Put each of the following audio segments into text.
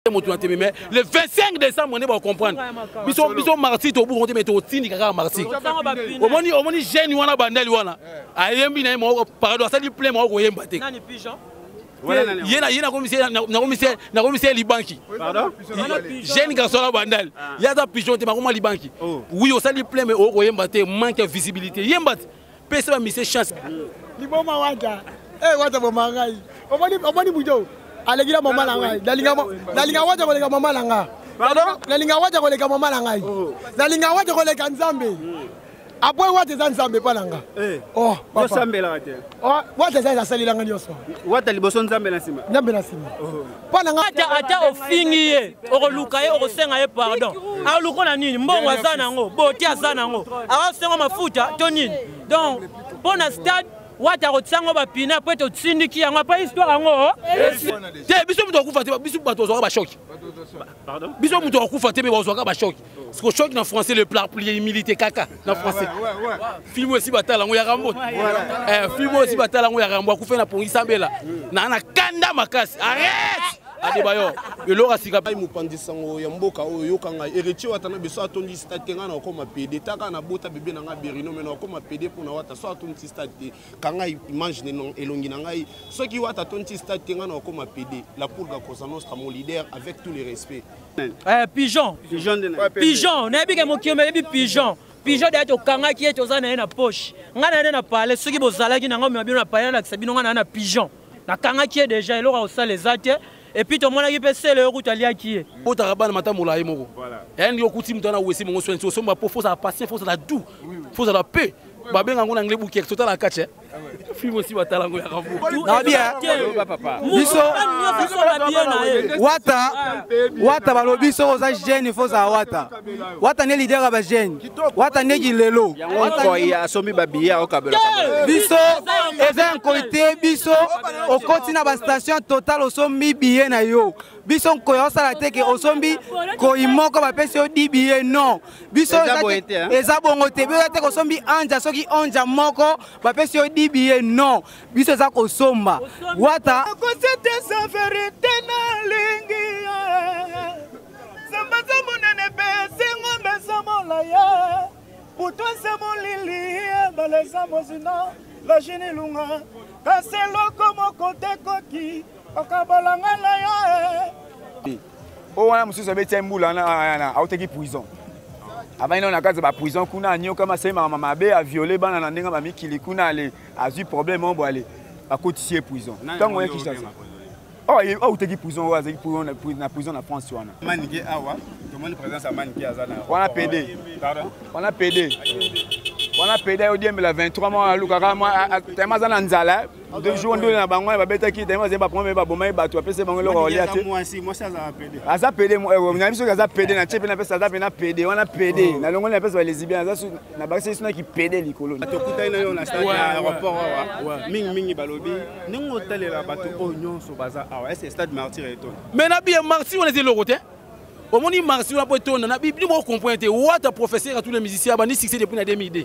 Moto na teme, mais le 25 décembre nde bacomprendre biso. Biso martyr tobukongo te, mais totindika kaka martyr. Omoni, omoni jeune wana, bandali wana ayembi na ye moko, pardon, asali plein moko koyemba te. Ye na ye nakomisi ye libanki. Jeune garçon na bandali, ye aza pigeon te, makoma libanki. Oui, osali plein, mais okoyemba te, manque ya visibilité. Yemba te, pesa bamise chance. Liboma Wata, Wata boma ngai. Omoni, omoni buto aleki na mama na ngai. Nalinga Wata koleka mama na nga. Nalinga Wata koleka mama na ngai. Nalinga Wata koleka Nzambe. Après Wata eza Nzambe mpa na nga. Oh, osambelaka te? Wata eza asalelanga nyonso. Wata liboso, Nzambe na nsima. Nzambe na nsima mpa na nga. Ata ofingi ye, okoluka ye, okosenga ye pardon, aluko na nini? Mbongo aza nango, bote aza nango, aosenga mafuta to nini? Donc mpo na stade, Wata akotisango bapina po ete otindiki yango apa histoire yango. Te, biso moto akufa te, biso bato bazwaka bachoc. Biso moto akufa te, me bazwaka bachoc. Parce que choc na français, le plat plié, humilité kaka na français. Film osi batala yango ya Rambo, film osi batala yango ya Rambo akufa na pongi sambela na kanda makasi. Arrête, Adebayo, eloko ya sika. Mopanzi sango ya mboka oyo, yoka ngai, Héritier Wata na biso atondi stade te, ngai na okoma pd. Taka na bota bebe na ngai Berino, me na okoma pd mpona Wata. So atondi stade te, kanga image elongi na ngai. Soki Wata atondi stade te, ngai na okoma pd. La Pulga Cosa Nostra, mon leader, avec tous les respects. Pigeon, pigeon, nayebi ke mokili oyebi pigeon. Pigeon deya tokangaki ye, toza na ye na poche. Ngai na ye na palais. Soki bozalaki nango, mema bino na palais, nalakisa bino. Ngai na ye na pigeon, nakangaki ye déjà. Eloko ya kosala eza te. Et puis tomonaki mpe sele oyo kutu aliaki ye. Botaka bana matambola ye moko ya ndenge okuti moto wana wesi mongo soin. Osomba po fozala patient, fozala doux, fozala pe babenga yango na anglais bouquet. Totala kati film osi batala yango ya Rambo. Nabi biso Wata, Wata balobi soki oza jeune, faut ozala Wata. Wata nde leader ya bajeune, Wata nde kilelo. Yango nkoi asombi babillet, akokabela. Biso eza ya nkoi te. Biso okoti na bastation Total, osombi billet na yo. Biso nkoi osala te ke osombi koi moko, bapesi yo 10 billet. Non, biso eza bongo te. Biso eza te kosombi anja, soki onja moko bapesi yo 10 billet. Non, biso eza kosomba Wata. Kosete verité, nalingi zamba za monene mpe sengombe eza molaya, butu eza molili, ebala eza mozina lajini lunga, kasi eloko moko te koki okabolanga na yo. Oyo wana mosusu abeti ye mbula wana, autaki prison, avandi nano na kati ya baprison kuna, anyokama, asali makambo mabe, aviole bana na ndenge bamikili kuna. Ale azwi problème moko boye, ale akotisi ye prison. Ntango oya Kinshasa, autaki prison, oyo azalaki na prison na France wana. Manike awa, tomoni présence ya Manike, aza na wana pd wana, pd wana, pd ayodiembela 23 mois, alukaka tellement aza na nzala. 2 jours nde na bango wana babetaki tellement azali baproblème, babomaki bato, bapesi bango eloko kolia te. Aza pd na biso. Soki aza pd na tie mpe napesa, aza mpe na pd wana, pd nalongoli, napesa balesbienne, aza na bakisi so naki pd likolo. Tokutani na yo na stade ya aéroport awa. Mingimingi balobi ndenge otalela bato oyo nyonso baza awa, est stade Martyr etonda? Mais na biye Martyr wana eza eloko te. Omoni Martyr wana po etonda na bino bocomprendre te. Wata professeur ya tous les musiciens, abandi succès depuis na 2002,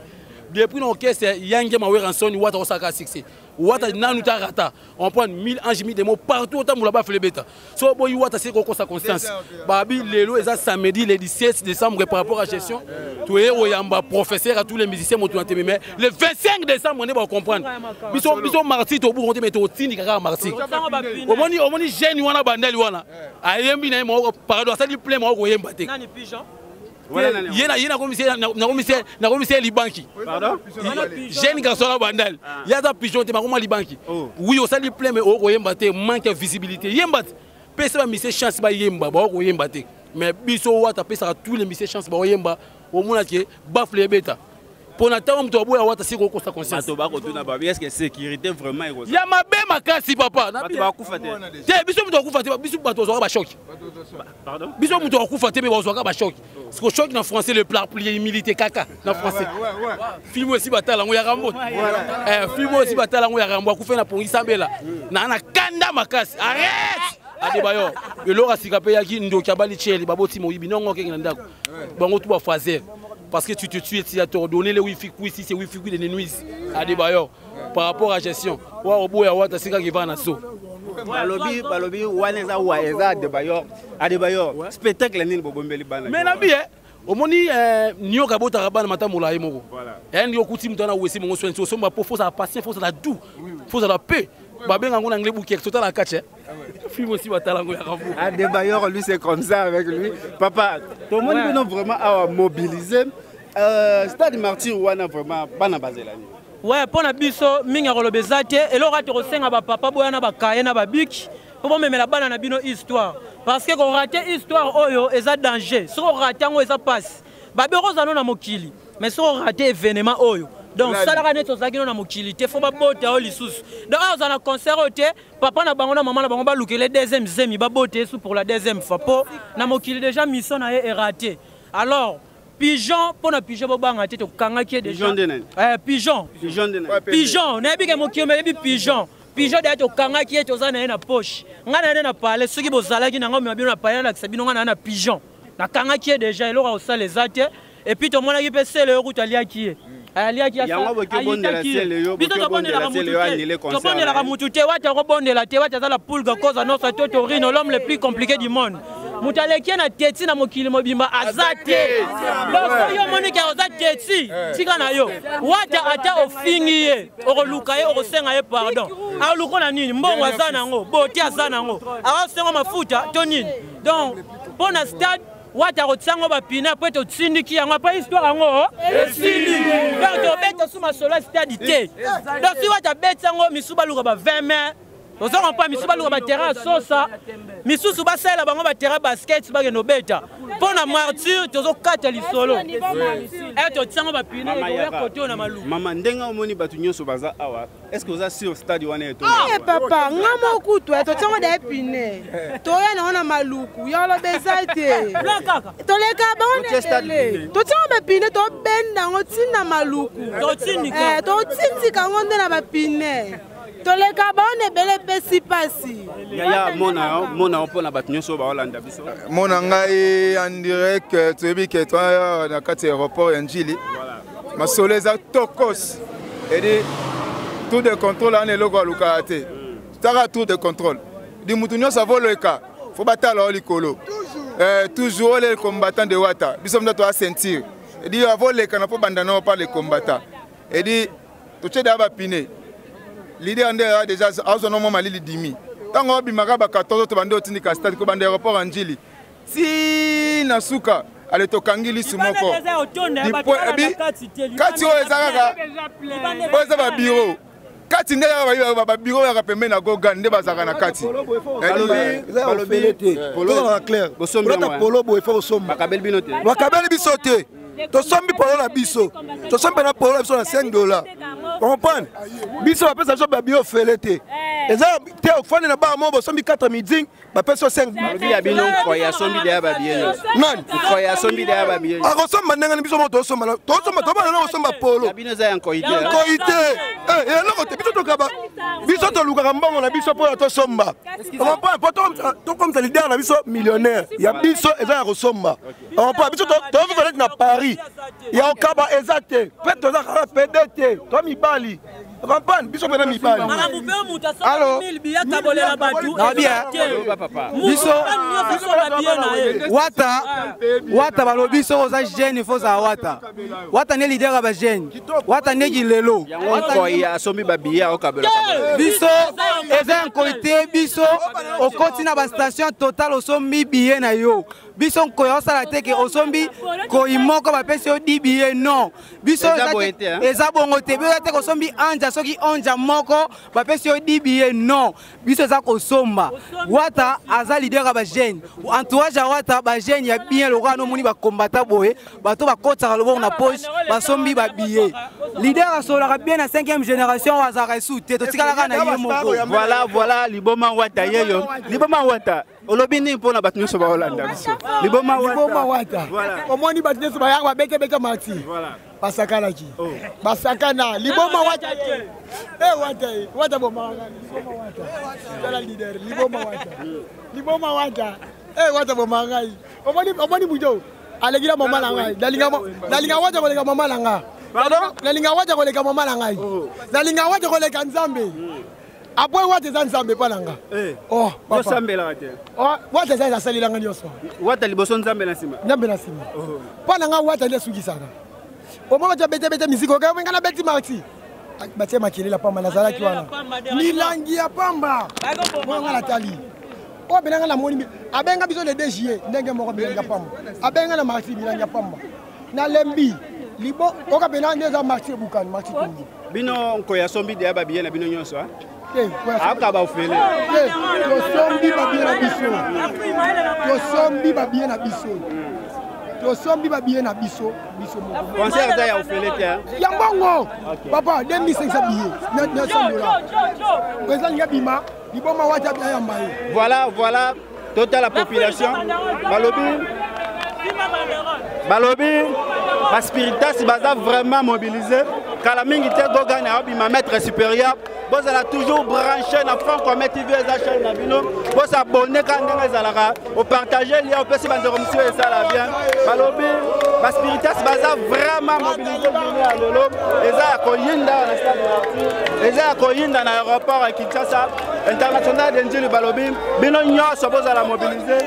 depuis na orchestre Yange Mawera Nsoni. Wata osaka succès, Wata nanu ta rata. On prend 1000 anges, 1000 démons partout, otambola bafele beta. So boyi Wata, se kokosa conscience. Babi lelo eza samedi le 17 décembre. Par rapport à gestion, toye oyamba professeur à tous les musiciens, moto na teme, mais le 25 décembre nde bacomprendre biso. Biso martyr tobukongo te, mais totindika kaka martyr. Omoni, omoni jeune wana, bandali wana ayembi na ye moko, pardon, asali plein moko koyemba te. Ye na ye nakomisi ye libanki. Jeune garçon na bandali, ye aza pigeon te, makoma libanki. Oui, osali plein, mais okoyemba te, manque ya visibilité. Yemba te, pesa bamise chance bayemba, baokoyemba te. Mais biso Wata apesaka tous les mise chance, baoyemba. Omona ke bafle ebeta mpo na ntango moto aboya Wata, sikoyo okosa conscience. Bato bakotuna babi, est ce que sécurité vraiment ekozala ya mabe makasi, papa? Bato bakufa te? Te, biso moto akufa te, biso bato bazwaka bachoc. Biso moto akufa te, me bazwaka bachoc. Parce que choc na français, le plat plié, humilité kaka na français. Film osi batala yango ya Rambo, film osi batala yango ya Rambo akufa na pongi sambela na kanda makasi. Arrête, Adebayo, eloko ya sika mpe yaki ndoki abali tieli baboti moyibi nongo okenge na ndako bango tu bafaser, parce que tu te tues, tu as t'ordonné le wifi kwisi, c'est wifi kwi de nuise. Adebayo, par rapport à gestion wa oboya Wata, sikaki va na so. Balobi balobi wana eza wa eza Adebayor. Adebayor spectacle nini bobombeli bana. Mais na bi omoni nioka botaka bana matambola ye moko. Ya ndi okuti mutu ana wesi mongo soin osomba po faut ça patient, faut ça doux, faut ça paix. Babenga ngo na anglais bouquet total la catch. Film aussi batala ngo ya rambo. Adebayor lui c'est comme ça avec lui. Papa, tout le monde vraiment a mobilisé. Stade Martyr wana vraiment bana bazelani. Ouais, pona biso mingi akoloba eza te eloko ati kosenga bapapa boya na bakaye na babiki mpo bomemela bana na bino histoire parce que korate histoire oyo eza danger. Soki orate yango eza mpasi, babi okozala no na mokili, mais soki orate événement oyo, donc salaka neti ozalaki no na mokili te, fo babota oyo lisusu. Donc awa ozala na concert oyo te, papa na bango na mama na bango balukele deuxième zemi, babota ye su pour la deuxième fois mpo na mokili déjà mission na ye erate. Alors pigeon, pona pigeon bobanga te, tokangaki ye déjà. Pigeon nde nani? Pigeon. Pigeon nde nani? Pigeon, nayebi ke mokili oyebi pigeon. Pigeon deya tokangaki ye, toza na ye na poche. Ngai na ye na palais, soki bozalaki na ngai omema bino na palais, nalakisa bino ngai na ye na pigeon. Nakangaki ye déjà, eloko ya kosala eza te. Et puis tomonaki mpe sele oyo kutu aliaki ye. Aliaki asa, Yango boki obondela ayitaki ye. sele yo, Biso boki tobondelaka obondela sele mutu yo, te. annuler concert Tobondelaka na ye. mutu te, wati akobondela te, wati aza la pulga cosa nostra, Toto Rino, l'homme le plus compliqué du monde. Moto aleki ye na teti na mokili mobimba aza te. Donc soki yo omoni ke oza teti, tika na yo. Wata ata ofingi ye, okoluka ye, okosenga ye pardon. Aluka na nini? Mbongo aza nango, beauté aza nango. Akosenga mafuta to nini? Donc mpo na stade wata akotia yango bapine apres totindiki yango apres histoire yango esili. Donc tobeta su masolo ya stade te. Donc si wata abeti yango misu baluka ba 20 mai, ozo comprendre, misusu baluka ba terrain ya sosa, misusu basalela bango ba terrain basket bakende obeta. Mpo na martyr tozokata lisolo. Totia yango bapine, Mama ekoya Yaka. kote oyo na maluku. Mama, ndenge omoni bato nyonso baza awa, est-ce que oza sur stade wana etonda? Eh, papa, nga moko kutu, totia yango da epine. Toya nango na maluku, ya oloba eza te. Blanc kaka. Toleka bango na Totia stade ebele. pine. Totia yango bapine, tobenda yango ntina maluku. Totindika. Totindika yango nde na bapine. Toleka bango na ebele epesi pasi. Yaya, mona yo, mona yo mpona bato nyonso oyo baolanda biso. Mona ngai en direct, toyebi ke toya na kati ya aéroport ya Njili. Masolo eza tokos. Edi tour de contrôle wana eloko alukaka te. Taka tour de contrôle. Di mutu nyonso avoleka, fo batala yo likolo. Toujours les combattants de Wata. Biso mna toa sentir. Edi avoleka na po banda na pa les combattants. Edi totie da ba pine. Leader nde a déjà azo no mama lili dimi. Tango obimaka ba 14 to bande otindika stade ko bande aéroport ya Njili. Ti na suka ale tokangi lisu moko. Libanda eza otonda, Di bato point, bana ebi, na kati te, libanda kati oyo eza kaka, oyo eza ba bureau. Kati nde kaka ba bureau yaka pembeni na Gogan nde bazalaka na kati. Balobi, Eza ya ofele te. Tozalaka clair. Bosombi Kolata yango, hein. polo boye, faut kosomba. Bakabeli bino te. Bakabeli biso te. Tosombi polo na biso. Tosombi na polo na biso na cinq dollars. Comprendre? Biso bapesa biso ba bio ofele te. Eza te ofandi na bar moko bosombi 4 midi, bapesa yo 5. Balobi ya bino nkoyi asombi deya ba billet nyonso. Nani? Nkoyi asombi deya ba billet nyonso. Akosomba ndenge nini biso moko tosomba na-, tosomba, tobanda na kosomba polo. Ya bino eza ya nkoyi te. Nkoyi te. Eloko te. Biso tokaba, biso tolukaka mbongo na biso mpo ya tosomba. Comprendre? Mpo tokomisa leader na biso millionnaire. Ya biso eza ya kosomba. Comprendre? Biso tovivre neti na Paris. Ya okaba eza te. Mpe toza kaka pede te. To mibali. Comprendre? Biso mpe na mibali. Makambo mpe moto asomba Allô? 1000 billets akabolela bato, Na bien. eza te. Ba papa. Moto Biso- nyonso asomba billet na ye. Wata, Wata balobi soki oza jeune, faut ozala Wata. Wata nde leader ya ba jeune. Wata nde kilelo. Yango nkoyi asombi ba billet akokabela kabela. Biso eza ya nkoyi te, biso okoti na ba station Total osombi billet na yo. Biso nkoyi osala te ke osombi nkoyi moko bapesi yo 10 billets, non. Biso Eza eza boye te, te, hein? eza bongo te. Biso eza te kosombi anja, soki anja moko bapesi yo 10 billets, non. Biso eza kosomba. Wata aza leader ya ba jeune. Entourage ya Wata ba jeune ya bien lokola no moni ba combattant boye, bato bakotaka loboko na poche, basombi ba billets. Leader asolaka bien na 5e génération azalaka esu te, totikalaka na ye moko. Voilà, voilà, liboma Wata yeyo. Liboma Wata. Olobi nini mpona bato nyonso baolanda biso? Liboma Wata. Liboma Wata. Voilà. Omoni bato nyonso bayaka babetebeta mati. Voilà. Basakanaki. Oh. Basakana. Liboma Wata. Wata ye. Wata bomaka. Liboma Wata. Tala leader. Liboma Wata. Liboma Wata. Wata bomaka ngai. Omoni, omoni buto. Aleki na mama na ngai. Nalinga nalinga Wata koleka mama na nga. Pardon? Nalinga Wata koleka mama na ngai. Oh. Nalinga Wata koleka Nzambe. Après wata eza nzambe epa na nga. Oh papa. Osambelaka te. Oh wata eza asalelanga nyonso. Wata liboso nzambe na nsima. Nzambe na nsima. Mpo na nga wata nde asukisaka. Omoi bato babetebete miziki oke nga nabeti marti batie makelele ya pamba nazalaki wana milangi ya pamba oyo nga natali oyo mpenza nga namoni abenga biso le 2 juillet ndenge moko milangi ya pamba abenga na marti milangi ya pamba nalembi libo oka mpenza nde eza marti ebukani marti tongi bino nkoyi asombi deya babiye na bino nyonso ayoka baofele tosombi babiye na biso tosombi babiye na biso tosombi babiye na biso biso moko concert eza ya ofele te ya mbongo papa 2500 billet na 100 dollars président linga bima liboma wati ayamba ye voilà voilà totala population balobi balobi baspiritas baza vraiment mobilisé kala mingi te gogane aobima maître supérieur bozala toujours branché na franco tv eza chaîne na bino bosabone kaka ndenge ezalaka opartage lia opesi bandeko mosusu esala bien balobi baspiritas baza vraiment mobilisé journée ya lelo eza ya koyinda na stade martyr eza ya koyinda na aéroport ya kinshasa international de njili balobi bino nyonso bozala mobilisé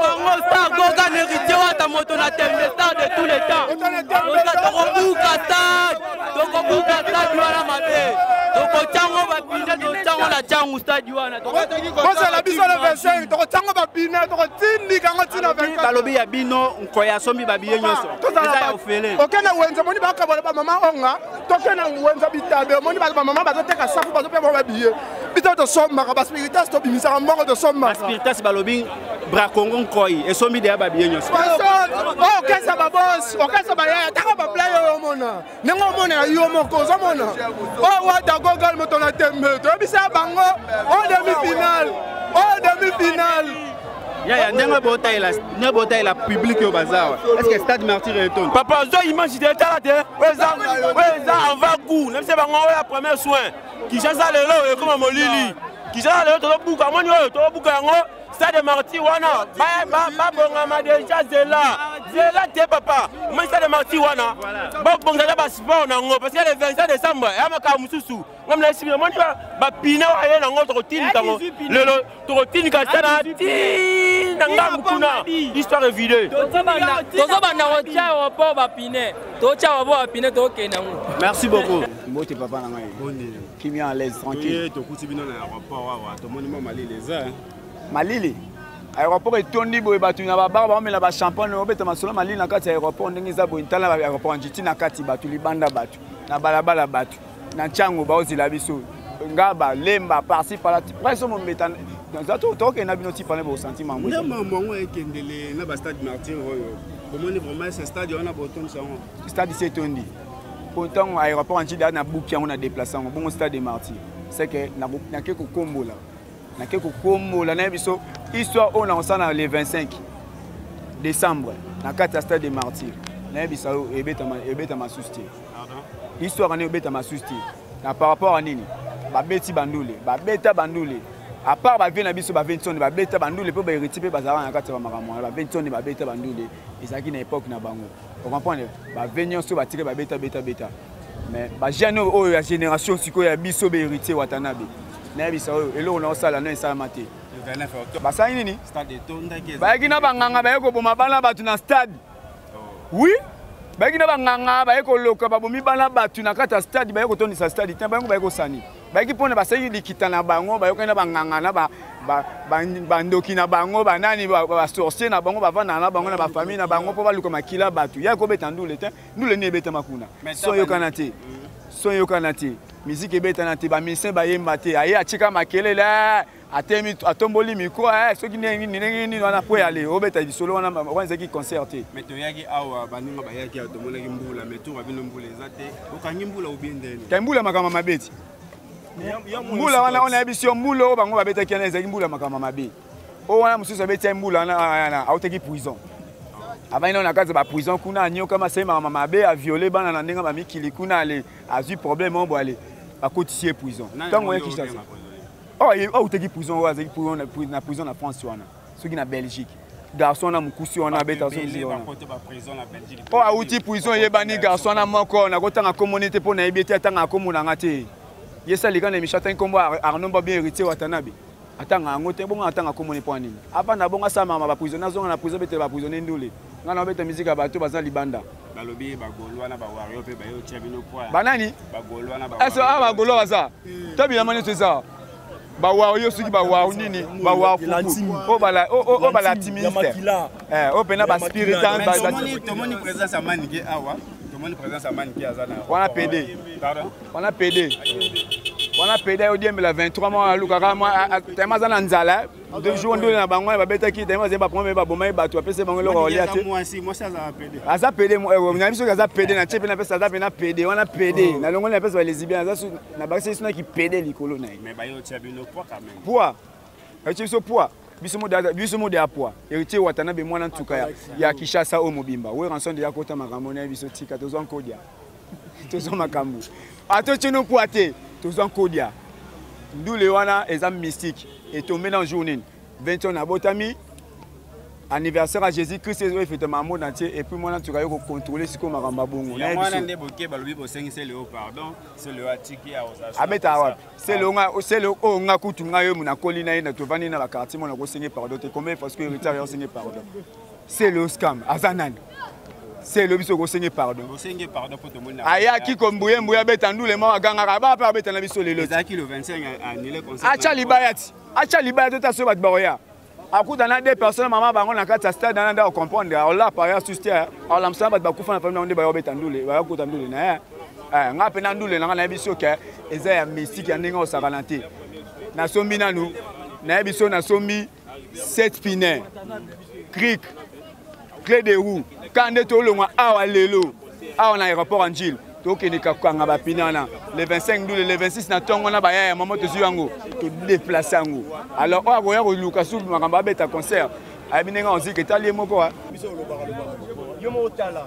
bango star gogan héritier wata moto na tembe star de tous les temps tokobuka stade tokobuka stade wana mabe tokotyango bapine totyango na tyangu stade wana bozala biso na 25 tokotyango bapine tokotindika yango ntina 24 balobi ya bino nkoya asombi babiye nyonso eza ya ofele oke na wenze omoni bakabola bamama onga toke na wenze bitabe omoni bamama bazoteka safu bazopia bango babiye biso tosombaka baspiritas tobimisaka mbongo tosombaka baspiritas balobi bracongo nkoi esombi deya babiye nyonso okesa babos okesa bayaya taka baplay oyo omona ndenge omona ya yo moko ozomona oyo wata gogal moto na tembe toyebisa bango o demi finale o demi finale yaya ndenge botayela ndenge botayela public oyo baza awa est ce que stade martyr etondi papa ozwa image te tala te oyo eza avant goût na biso bango oyo ya premier soin kinshasa lelo ekoma molili kinshasa lelo tozobuka moni oyo tozobuka yango stade martyr wana babongama deja zela zela te papa omoni stade martyr wana babongisa ata basport nango parce que le 25 décembre ya makambo mosusu ngam na esimi omoni bapine oyo aye nango tokotindika yango lelo tokotindika stade ti na ngambu kuna histoire evide tozobanda kotya aéroport bapine totya aéroport bapine tokokende yango merci beaucoup mbote papa na ngai kimia à l'aise tranquille tokuti bino na aéroport awa tomoni mwa malili eza malili aéroport etondi boye bato na babar baomela bachampagne obeta masolo malili na kati ya aéroport ndenge eza boye ntala aéroport njiti na kati bato libanda bato na balabala bato na ntiango baozela biso ngaba lemba parci pala preso mombeta tokende na bino ti pana bosanti mambo nde mambo yango ekendele na bastade martyr oyo bomoni vraiment ce stade wana botondisa yango stade si etondi mpo ntango aéroport anti da nabuki yango na déplace yango bongo stade de martyr c'est que nake kokombola nake kokombola naye biso histoire oyo nakosala na le 25 décembre na kati ya stade de martyr nayebisa yo ebetama susu te histoire wana ebetama susu te na par rapport ya nini babeti bandule babeta bandule à part bavie na biso bavensone babeta bandule mpo baheritier mpe bazalaka na kati ya bamakambo wana bavensone babeta bandule ezalaki na époque na bango ocomprendre bave nyonso batika babeta beta beta mais bajeune oyo ya génération sikoyo ya biso bahéritier watanabe nayebisa oyo eloko na osala no esalama te basali nini bayaki na banganga baye koboma bana bato na stade oui bayaki na banganga baye koloka babomi bana bato na kati ya stade baye kotondisa stade te bango baye kosani bayaki mpona basalaki likita na bango bayokani na banganga na bandoki na bango banani basorcier na bango bavandaka na bango na bafamille na bango mpo baluka makila bato ya kobeta ndule te ndule nini ebetama kuna so eyokana te so eyokana te miziki ebetana te bamisien bayemba te aye atika makelele atemi atomboli micro eh, soki ndenge nini ndenge nini wana po yale obeta lisolo wana wana ezalaki concert te mais toyaki awa baninga bayaki awa tomonaki mbula mais tour bino mbula eza te okangi mbula obi ndeni te mbula makambo mabe ti mbula wana wana yebisi yo mbula oyo bango babetaki wana ezalaki mbula makambo mabe oyo wana mosusu abeti ye mbula wana autaki prison avandi nao na kati ya baprison kuna anyokama asali makambo mabe aviole bana na ndenge bamikili kuna ale azwi problème oyo bo ale bakotisi ye prison ntango ya kinshasa autaki prison oyo azalaki na prison na france wana soki na belgique garçon wana mokusi wana abeta oyo awuti prison eyebani garçon wana moko nakotanga komoni te mpo nayebi ete atanga komona nga te. Ye salika na émission atangi nkombo Arnaud Mba bien héritier Watanabe. Atanga yango te bongo atanga kombo ne mpo nini? Avanda bongo asala mama ba prisonnier azonga na prison betela ba prisonnier ndule. Nga na obeta musique ya bato baza libanda. Balobi ba Gaulois na ba Warrior pe bayo tia bino poids. Banani? Ba Gaulois na ba Warrior. Ah ba Gaulois baza. To bilama nyonso eza. Ba Warrior soki ba Warrior nini? Ba Warrior fufu. O bala o bala timiste. Eh o pena ba spiritan ba tomoni présence ya Manike awa. Tomoni présence ya Manike aza na. Wana PD. Pardon? Wana PD. Wana PD ayo diembela 23 mois alukaka mwa tellement aza na nzala. Deux jours ndule na bango babetaki tellement azali baprome babomaki bato bapesi bango eloko kolia te. Aza PD na biso aza PD na tie mpe napesa aza mpe na PD wana PD na longoli napesa ba lesbien aza na bakisi biso naki PD likolo na ye. Mais bayo tia bino poids quand même. Poids. Bayo biso poids. Biso mode ya poids. Héritier Watanabe mwana ntuka ya Kinshasa oyo mobimba. Werrason de yakota makambo na biso tika tozwa nkodia. Tozwa makambo. Ato tino poids te. Tozwa nkodia. Ndule wana eza mystique. Et tombé dans jour nini 20 ans nabotami anniversaire à Jésus-Christ ezo efete ma monde entier et puis mwana ntuka yo ko contrôler siko makambo ya bongo. Yango wana nde boke balobi bosengi Celeo pardon, Celeo atiki ya ozala. Abeta wapi? Celeo nga Celeo oyo nga kutu nga yo nakoli na ye na tovandi na ba quartier mona kosenge pardon te combien parce que héritier ya osenge pardon. Celeo scam aza nani? Celeo biso kosenge pardon. Bosenge pardon po tomoni. Ayaki ko mbuye mbuye abeta ndule moko agangaka ba pe abeta na biso lelo. Ezalaki le 25 annulé concert. Acha libaya ti. Acha libaya tota so bato bakoya. Akuta na deux personnes mama bango na kati ya stade na nda comprendre. Olapa ya suste. Olamsa bato bakufa na famille nde bayo beta ndule, bayo kuta ndule na ye. Eh nga pe na ndule na nga na biso ke eza ya mystique ya ndenge osakana te. Nasombi nanu na biso nasombi 7 pines. Cric clé de roue ka nde tolongwa awa lelo awa na aéroport ya Njili tokende kokanga bapine wana le 25 ndule le 26 na ntongo na bayaya mama tozwi yango todeplace yango alors oyo akoya koluka su makambo abeta concert ayebi ndenge oziki etali ye moko biso olobaka lobaka yo moko tala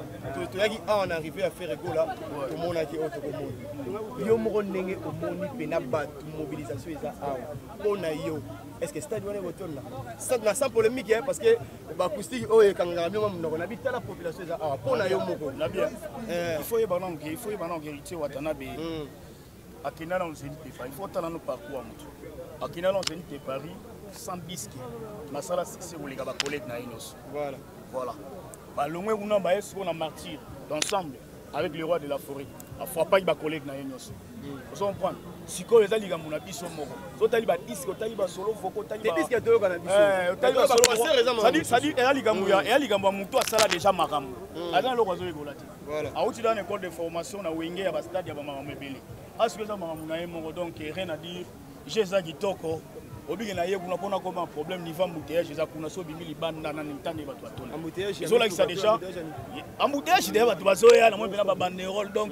toyaki awa na arrivé ya Ferre Gola tomonaki oyo tokomona yo moko ndenge omoni mpena bato mobilisation eza awa mpo na yo est-ce que stade wana ekotonda stade na sans polémique hein, parce que bacoustique oyo ekangaka bino monoko na bitala population eza awa mpo na yo moko na bien il faut yeba nanu il faut yeba nanu héritier Watanabe akenda na Zénith de Paris il faut tala no parcours ya moto akenda na Zénith de Paris sans disque nasala succès koleka ba collègue na ye nyonso voilà voilà balongwe kuna baye sikoyo na martyr d'ensemble avec le roi de la forêt afrappaki ba collègue na ye nyonso ozo comprendre sikoyo eza likambo na biso moko so otali ba disque otali ba solo vocal otali ba disque toyoka na biso otali ba solo c'est-à-dire eza likambo ya eza likambo ya moto asala déjà makambo aza na eloko azoyekola te awuti dans école de formation na wenge ya ba stade ya ba makambo ebele asiko eza makambo na ye moko donc rien à dire je eza kitoko obike na ye kuna mpona koma problème niveau embouteillage eza kuna so obimi libanda na ntande bato batonda ezolakisa déjà embouteillage deya bato bazoya na moi mpena babanderole donc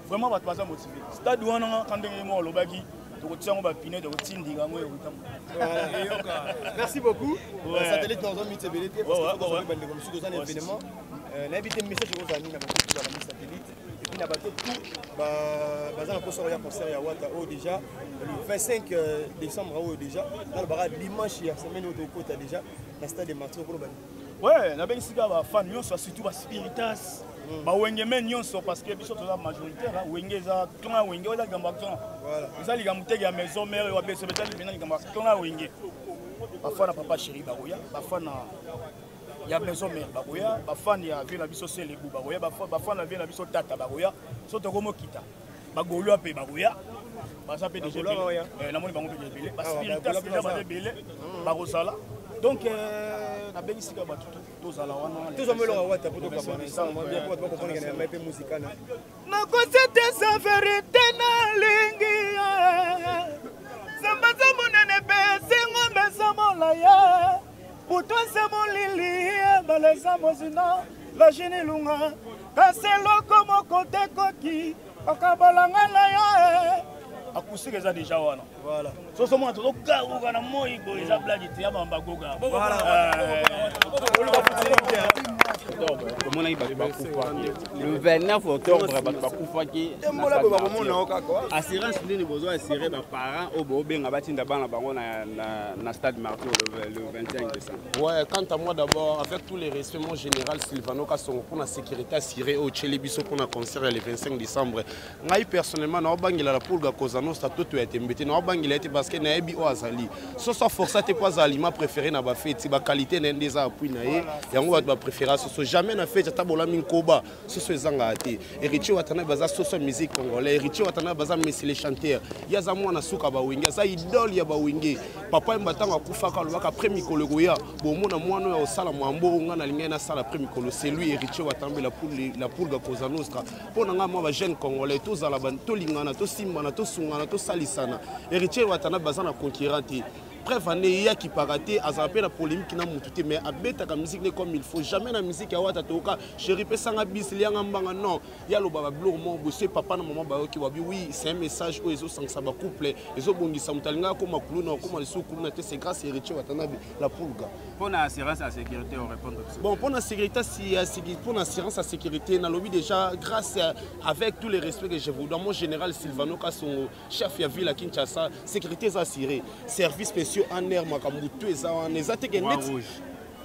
vraiment bato baza motive stade wana ka ndenge ye moko alobaki tokotia yango bapine tokotindika yango ekotambola. Merci beaucoup. Satellite dans un mythe ebele te parce que toza bandeko mosusu toza na événement nayebi te message ekozala nini na bato balandi satellite et puis na bato tout baza na mposa koya concert ya Wata oyo déjà le 25 décembre oyo déjà nalobaka dimanche ya semaine oyo tokota déjà na stade de Martyrs okoloba nini? Ouais, nabengisi kaka bafan nyonso surtout baspiritas bawenge me nyonso parce que biso toza majoritaire wenge eza clan wenge eza likambo ya clan eza likambo teke ya maison mare oyo abeso eza mpena likambo ya clan ya wenge bafan na papa chéri bakoya bafan na ya maison mare bakoya bafan ya vie na biso selebu bakoya bafan na vie na biso tata bakoya so tokomokita bagolois mpe bakoya baza mpe deja ebele namoni bango mpe ebele baspiritas deja baza ebele bakozala donc nabengisi kaka bato tozala wana tozwa mo eloko wata po tokabana bien po bato bakomprendre na yamba mpe musika na nakositisa verite nalingi zamba za monene mpe singombe eza molaya butu eza molili ebala eza mozina lajini lunga kasi eloko moko te koki bakabolanga na yo acoustique eza déjà wana soso mona tozogaruka na moi boye eza blage te ya bamba goga. Tomonaki. Tomonaki bato bakufaki le 29 octobre, bato bakufaki. Assurance nini bozo assurer baparent oyo bobenga batinda bana bango na stade Martyr le 25 décembre? Ouais, quant à moi d'abord, avec tous les respects, mon général Sylvano Kassongo, pour la sécurité assurée au Tchélé Biso pour la concert le 25 décembre. Ngai personnellement, na la Pulga Cosa Nostra toto ya tembe te, na bangela te parce que nayebi oyo azali. Soso força te po aza aliment préféré na ba fête, ba qualité na nde eza appui na ye. Yango bato ba préféra soso jamais na fête ata bolami nkoba, soso ezanga te. Héritier Watanabe baza soso musique congolais, Héritier Watanabe baza Messi les chanteurs. Ye aza mwana suka ba Wenge, aza idole ya ba Wenge. Papa Wemba ntango akufaka alobaka après mikolo ekoya bomona mwana oyo osala mwambo oyo ngai nalingai nasala après mikolo. C'est lui, Héritier Watanabe, la poule, la Pulga Cosa Nostra. Mpo na ngai, mwa bajeune congolais tozala, tolingana, tosimbana, tosungana, tosalisana. Héritier Watanabe baza na concurrent te. Preuve ane ye akipaka te, azala mpe na polémique na mutu te, mais abetaka musique ne comme il faut. Jamais na musique ya Wata toyoka chéri pesanga bis, lianga mbanga, non. Ye aloba babiloko moko boye soki papa na mama bayoki babi oui, c'est un message oyo ezosangisa bacouple, ezobongisa. Moto alingaka akoma kuluna, akoma lisusu kuluna te. C'est grâce Héritier Watanabe, la Pulga. Mpo na assurance ya sécurité, orépondre biso. Bon, pour la sécurité, si, pour l'assurance à sécurité, nalobi déjà, grâce à, avec tout le respect que je vous dois, mon général Sylvano Kassongo, chef ya ville à Kinshasa, sécurité est assurée. Service spéciaux en air, makambo tout eza wana, eza te ke rouge.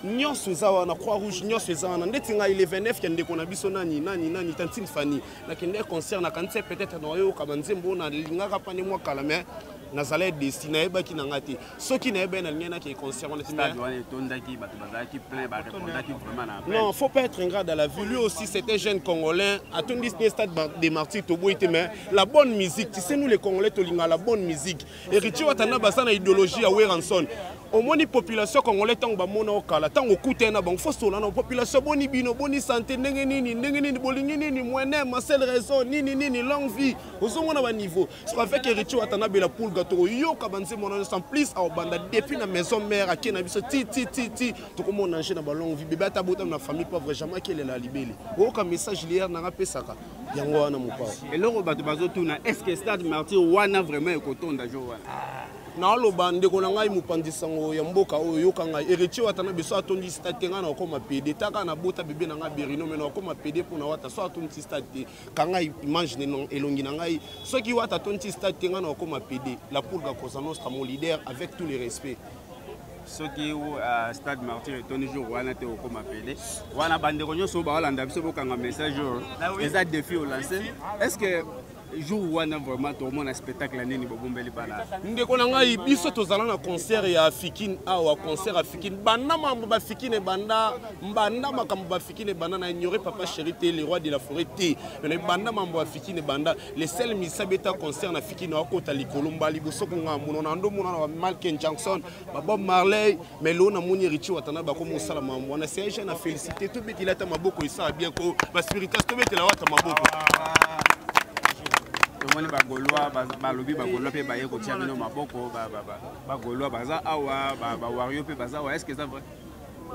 Nyonso eza wana, croix rouge nyonso eza wana. Ndeti ngai le 29 ya ndeko na biso nani nani nani, tantine Fani, nakende concert, nakanisi peut-être naoyoka banzembo oyo nalingaka pane mwa kala, mais nazala desi, nayebaki na nga te. Soki nayebaki, nalingai nakee concert wana te. Stade wana etondaki, bato bazalaki plein, barépondaki vraiment na appel. Non, faut pas être ingrat dans la vie. Lui aussi, c'était jeune Congolais. Atondi stade des Martyrs, toboyi te, mais la bonne musique. Tu sais, nous les Congolais, tolinga la bonne musique. Héritier Watanabe baza na idéologie ya Werrason. Omoni population congolais, ntango bamona okala, ntango okutana na bango, fo sola na population: boni bino, boni santé, ndenge nini, ndenge nini, bolingi nini, mwene masel raison nini nini, longue vie. Ozomona baniveau so avec Héritier Watanabe, la Pulga, tokoyoka banzembo wana nyonso. En plus aobanda depuis na maison mère, ake na biso ti ti ti ti, tokomona ange na balongue vie. Bebe ata botami na famille pauvre, jamais akelela libele. Oyoka message liere nanga apesaka yango wana, mopao. Eloko bato bazotuna, est ce que stade Martyr wana vraiment ekotonda jour wana? Naoloba, ndeko na ngai, mopanzi sango ya mboka oyo, yoka ngai: Héritier Watanabe so atondi stade te, ngai na okoma pd. Taka nabota bebe na ngai Berino, me na okoma pd mpona Wata. So atondi stade te, kanga image elongi na ngai. Soki Wata atondi stade te, ngai na okoma pd. La Pulga Cosa Nostra, mon leader, avec tous les respects. Soki stade Martyr etondi jour wana te, okoma pd wana. Bandeko nyonso oyo baolanda biso, bokanga message oyo, eza défi olance. Est ce que jour wana vraiment tokomona spectacle nini bobombeli bana? Ndeko na ngai, biso tozala na concert ya Fikine awa, concert ya Fikine. Banda mambo bafikine ebanda, banda makambo bafikine ebanda, na ignore papa chéri te, le roi de la forêt te, mais banda mambo ya Fikine ebanda, le seul misa beta concert na Fikine, akota likolo mbala liboso konga mono na ndo mona na Michael Jackson, babob Marley. Mais lelo namoni Héritier Watanabe bakoma osala mambo wana. C'est un jeune à féliciter. Tobetela ata maboko, esala bien ko baspiritas, tobetela Wata maboko. Tomoni bagaulois, balobi bagaulois mpe baye kotia bino maboko. Bagaulois baza awa, bawario mpe baza awa, est ce que eza vrai?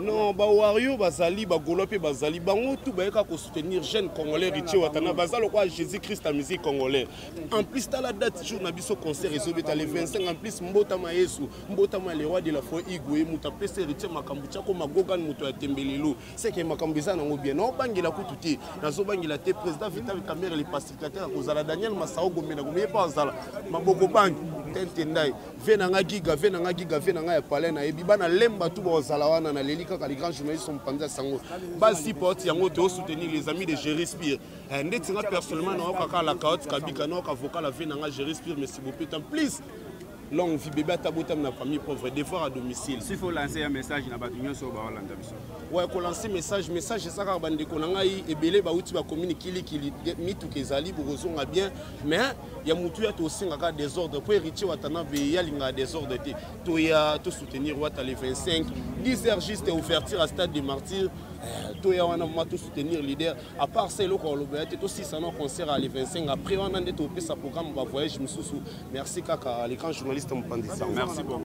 Non, bawario bazali, bagaulois mpe bazali, bango tu bayeka kosoutenir jeune congolais Héritier Watanabe. Baza lokola Jésus Christ ya musique congolais. En plus, tala date jour na biso concert ezobeta le 25. En plus, mbotama Yesu, mbotama le roi de la forêt Igwe, moto apesa Héritier makambo tiako magogani, moto ya tembelelo seke makambo eza nango bien. Naobangela kutu te, nazobangela te. Président Vital Kamerhe, le pacificateur, akozala. Daniel Masao Gomena Gomeye mpo azala maboko bangi tente ndai ve na nga giga, ve na nga giga, ve na nga ya palais. Nayebi bana lemba tu bazala wana. Naleli kaka les grands journalistes mopanzi ya sango basi porte yango, toosoutenir les amis de Géri Spire. Ndeti nga personnellement naokaka la carotte kabika, naoka vocal ave na nga Géri Spire. Mais s'il vous plaît, en plus longue vie bébé ata botami na famille pauvre, devoir à domicile. S'il faut lancer un message na bato nyonso oyo baolanda biso. Ouais, kolancer message, message eza kaka bandeko na ngai ebele bauti bacommune kilikili, mituka ezali, bokozonga bien. Mais ya motu ya tosengaka désordre mpo Héritier Watanabe ye alingaka désordre te. Toya tosoutenir Wata le 25, 10 heures juste, ouverture à stade de Martyr. Toya wana ma tosoutenir leader. À part ça, eloko aloba te, tosisa na concert à le 25. Après wana nde topesa programme bavoyage mosusu. Merci kaka les grands journalistes mopanzi sango. Merci beaucoup.